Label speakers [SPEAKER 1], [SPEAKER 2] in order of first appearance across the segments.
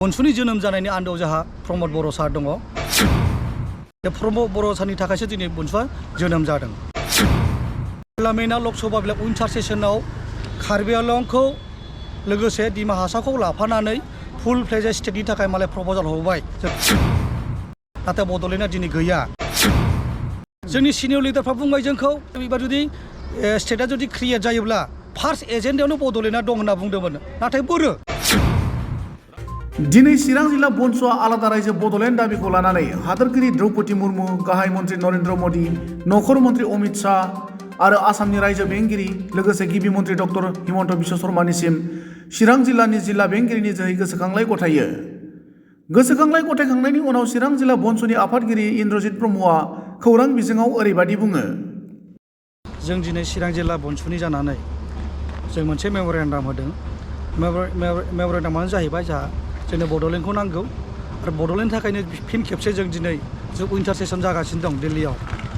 [SPEAKER 1] बनसुनि जोनोम जानायनि आन्दोआव जोंहा प्रमद बर' सार दङ। बे प्रमद बर' सारनि थाखायसो दिनै बनसुआ जोनोम जादों। पार्लियामेन्टआ लकसभा उइन्टार सेसनाव कार्बि आंलंखौ लोगोसे डिमा हासावखौ लाफानानै फुल फ्लेजेड स्टेटनि थाखाय मालाय प्रप'जाल हरबाय। नाथाय बड'लेण्डआ दिनै गैया। जोंनि सिनियर लिडारफ्रा बुंबाय जोंखौ एबार जुदि स्टेटआ जुदि क्रिएट जायोब्ला फार्स्ट एजेन्डायावनो बड'लेण्डआ दं होनना बुंदोंमोन, नाथाय बोरो
[SPEAKER 2] दिनै चिरां जिल्ला बनसुआ आलादा रायजो बड'लेण्ड दाबिखौ लानानै हादोरगिरि द्रौपदी मुर्मु, गाहाय मन्त्रि नरेन्द्र मोदी, नखर मन्त्रि अमित शाह आरो आसामनि रायजो बेंगिरि लोगोसे गिबि मन्त्रि डक्टर हिमन्त बिश्व शर्मानिसिम चिरां जिल्लानि जिल्ला बेंगिरिनि जोहै गोसोखांलाय गथायो। गोसोखांलाय गथायखांनायनि उनाव चिरां जिल्ला बनसुनि आफादगिरि इन्द्रजित ब्रह्मआ खौरां बिजोङाव ओरैबायदि बुङो।
[SPEAKER 1] जों दिनै चिरां जिल्ला बनसुनि जानानै जों मोनसे मेम'रेन्डाम होदों। मेम'रेन्डामानो जाहैबाय जोंनो बड'लेण्डखौ नांगौ आरो बड'लेण्डनि थाखायनो फिन खेबसे जों दिनै उइन्टार सेसन जागासिनो दं दिल्लीयाव।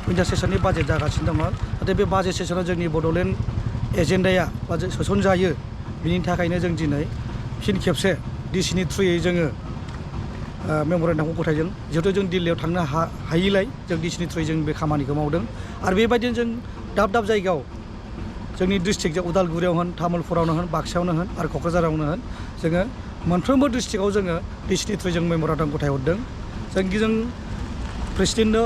[SPEAKER 1] उइन्टार सेसननि बाजेट जागासिनो दङ। नाथाय बे बाजेट सेसनाव जोंनि बड'लेण्ड एजेन्डाया सोसनजायो। बिनि थाखायनो जों दिनै फिन खेबसे डिसिनि थ्रुयै जोङो मेम'रेन्डामखौ गथायदों। जिहेतु जों दिल्लीयाव थांनो हायिलाय जों डिसिनि थ्रुयै जों बे खामानिखौ मावदों। आरो बेबायदिनो जों दाब दाब जायगायाव जोंनि डिस्ट्रिक्ट उदालगुरियाव होन, तामुलपुरावनो होन, बाक्सायावनो होन आरो क'क्राझारावनो होन जोङो मोनफ्रोमबो डिस्ट्रिक्टआव जोङो डिसिनि थ्रुयै जों मेम'रेन्डाम गथायहरदों। जों प्रेसिडेन्टनो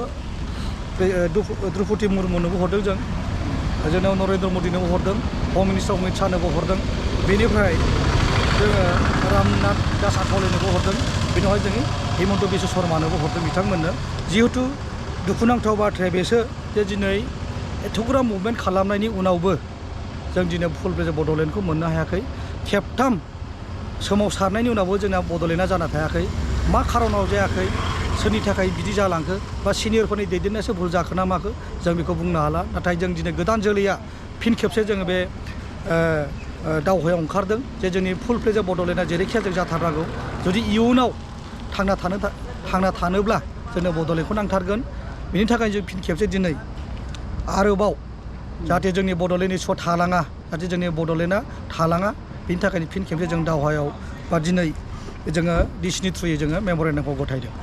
[SPEAKER 1] द्रौपदी मुर्मुनोबो हरदों, जोंनाव नरेन्द्र मदिनोबो हरदों, हम मिनिस्टार अमित शाहनोबो हरदों। बेनिफ्राय जोङो रामनाथ दास आठवलेनोबो हरदों। बेनिफ्राय जोङो हिमन्त बिश्व शर्मानोबो हरदों बिथांमोननो। जिहेतु दुखुनांथाव बाथ्राया बेसो जे दिनै एथ'ग्राब मुभमेन्ट खालामनायनि उनावबो जों दिनै फुल फ्लेजेड बड'लेण्डखौ मोननो हायाखै। खेबथाम सोमावसारनायनि उनावबो जोंना बड'लेण्डआ जाना थायाखै। मा खारनाव जायाखै, सोरनि थाखाय बिदि जालांखो बा सिनियरफोरनि दैदेननायासो भुल जाखो ना माखो जों बेखौ बुंनो हाला। नाथाय जों दिनै गोदान जोलैया फिन खेबसे जोङो बे दावहायाव ओंखारदों जे जोंनि फुल फ्लेजेड बड'लेण्डआ जेरैखिया जों जाथारनांगौ। जुदि इयुनाव थांना थानोब्ला जोंनो बड'लेण्डखौ नांथारगोन। बिनि थाखाय जों फिन खेबसे दिनै आरोबाव जाहाथे जोंनि बड'लेण्ड इस्युआ थालाङा, जाहाथे जोंनि बड'लेण्डआ थालाङा, बिनि थाखायनो फिन खेबसे जों दावहायाव बा दिनै जोङो डिसिनि थ्रुयै जोङो मेम'रेन्डामखौ गथायदों।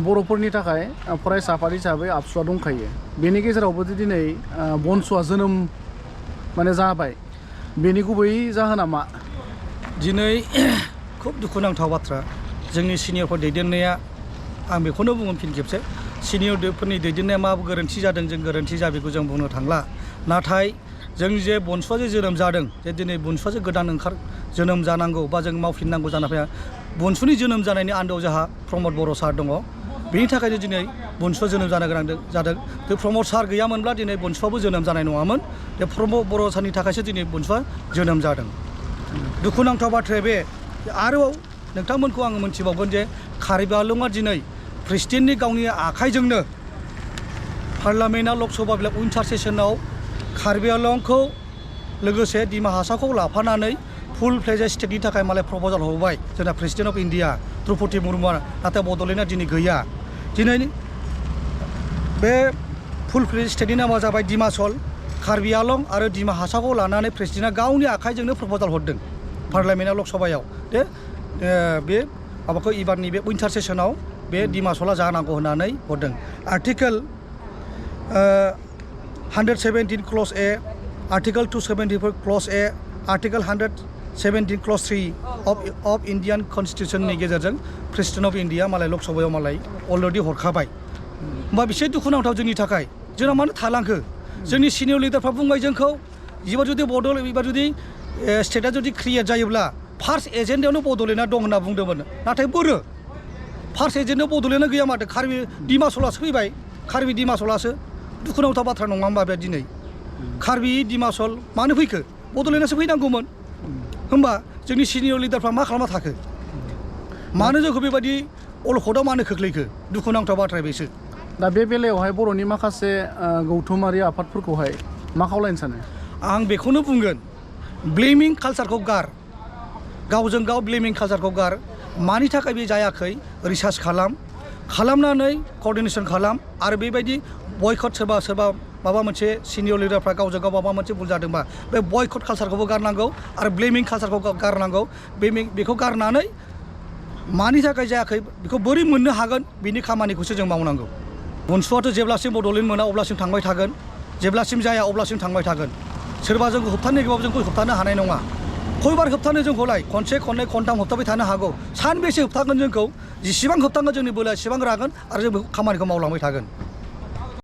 [SPEAKER 3] बर'फोरनि थाखाय फरायसा आफाद हिसाबै आबसुआ दंखायो। बेनि गेजेरावबो दिनै बनसुआ जोनोम जाबाय, बेनि गुबै जाहोना मा?
[SPEAKER 1] दिनै खुब दुखुनांथाव बाथ्रा, जोंनि सिनियरफोर दैदेननाया, आं बेखौनो बुङो फिन खेबसे, सिनियरफोरनि दैदेननाया मा गोरोन्थि जादों, जों गोरोन्थि जाबायखौ जों बुंनो थांला। नाथाय जों जे बनसुआ जे जोनोम जादों, जे दिनै बनसुआ जे गोदान जोनोम जानांगौ बा जों मावफिननांगौ जाना फैया। बनसुनि जोनोम जानायनि आन्दोआव जोंहा प्रमद बर' सार दङ। बेनि थाखायनो दिनै बनसुआ जोनोम जानो गोनां जादों। बे प्रमद सार गैयामोनब्ला दिनै बनसुआबो जोनोम जानाय नङामोन। बे प्रमद बर' सारनि थाखायसो दिनै बनसुआ जोनोम जादों। दुखुनांथाव बाथ्राया बे आरोबाव नोंथांमोनखौ आङो मोनथिबावगोन जे कार्बि आंलंआ दिनै प्रेसिडेन्टनि गावनि आखाइजोंनो पार्लियामेन्टआ लकसभा उइन्टार सेसनाव कार्बि आंलंखौ लोगोसे डिमा हासावखौ लाफानानै फुल फ्लेजेड स्टेटनि थाखाय मालाय प्रप'जाल हरबाय जोंना प्रेसिडेन्ट अफ इन्डिया द्रौपदी मुर्मुआ। नाथाय बड'लेण्डआ दिनै गैया। दिनै बे फुल फ्लेजेड स्टेटनि नामा जाबाय डिमासल। कार्बि आंलं आरो डिमा हासावखौ लानानै प्रेसिडेन्टआ गावनि आखाइजोंनो प्रप'जाल हरदों पार्लियामेन्टआ लकसभायाव बे माबाखौ एबारनि बे उइन्टार सेसनाव बे डिमासला जानांगौ होननानै हरदों। Article 117 clause A, article 274 clause A, article 117 clause 3 of Indian कनस्टिटिउसननि गेजेरजों प्रेसिडेन्ट अफ इन्डिया मालाय लकसभायाव मालाय अलरेडि हरखाबाय। होमबा बेसे दुखुनांथाव जोंनि थाखाय, जोंना मानो थालांखो? जोंनि सिनियर लिडारफ्रा बुंबाय जोंखौ एबार जुदि स्टेटआ जुदि क्रिएट जायोब्ला फार्स्ट एजेन्डायावनो बड'लेण्डआ दं होनना बुंदोंमोन, नाथाय बोरो फार्स्ट एजेन्डायाव बड'लेण्डआ गैया माथो। कार्बि डिमासलासो फैबाय, कार्बि डिमासलासो। दुखुनांथाव बाथ्रा नङा होमबा बे दिनै? कार्बि डिमासल मानो फैखो? बड'लेण्डआसो फैनांगौमोन। होमबा जोंनि सिनियर लिडारफ्रा मा खालामना थाखो? मानो जोंखौ बेबायदि अलखदाव मानो खोख्लैखो? दुखुनांथाव बाथ्राया बेसो।
[SPEAKER 3] दा बे बेलायावहाय बर'नि माखासे गौथुमारि आफादफोरखौहाय मा खावलायनो सानो? आं
[SPEAKER 1] बेखौनो बुंगोन, ब्लेमिं कालचारखौ गार, गावजों गाव ब्लेमिं कालचारखौ गार। मानि थाखाय बे जायाखै रिसार्च खालामनानै क'अर्डिनेसन खालाम आरो बेबायदि बयकट सोरबा माबा मोनसे सिनियर लिडारफ्रा गावजों गाव माबा मोनसे भुल जादोंबा बे बयकट कालसारखौबो गारनांगौ आरो ब्लेमिं कालसारखौ गारनांगौ बेखौ गारनानै मानि थाखाय जायाखै बेखौ बोरै मोननो हागोन बिनि खामानिखौसो जों मावनांगौ बनसुआथ' जेब्लासिम बड'लेण्ड मोना अब्लासिम थांबाय थागोन जेब्लासिम जाया अब्लासिम थांबाय थागोन सोरबा जोंखौ होबथानो नागिरबाबो जोंखौ होबथानो हानाय नङा खयबार होबथानो जोंखौलाय खनसे खननै खनथाम होबथाबाय थानो हागौ सानबेसे होबथागोन जोंखौ जेसेबां होबथागोन जोंनि बोलोआ एसेबां रागोन आरो जों खामानिखौ मावलांबाय थागोन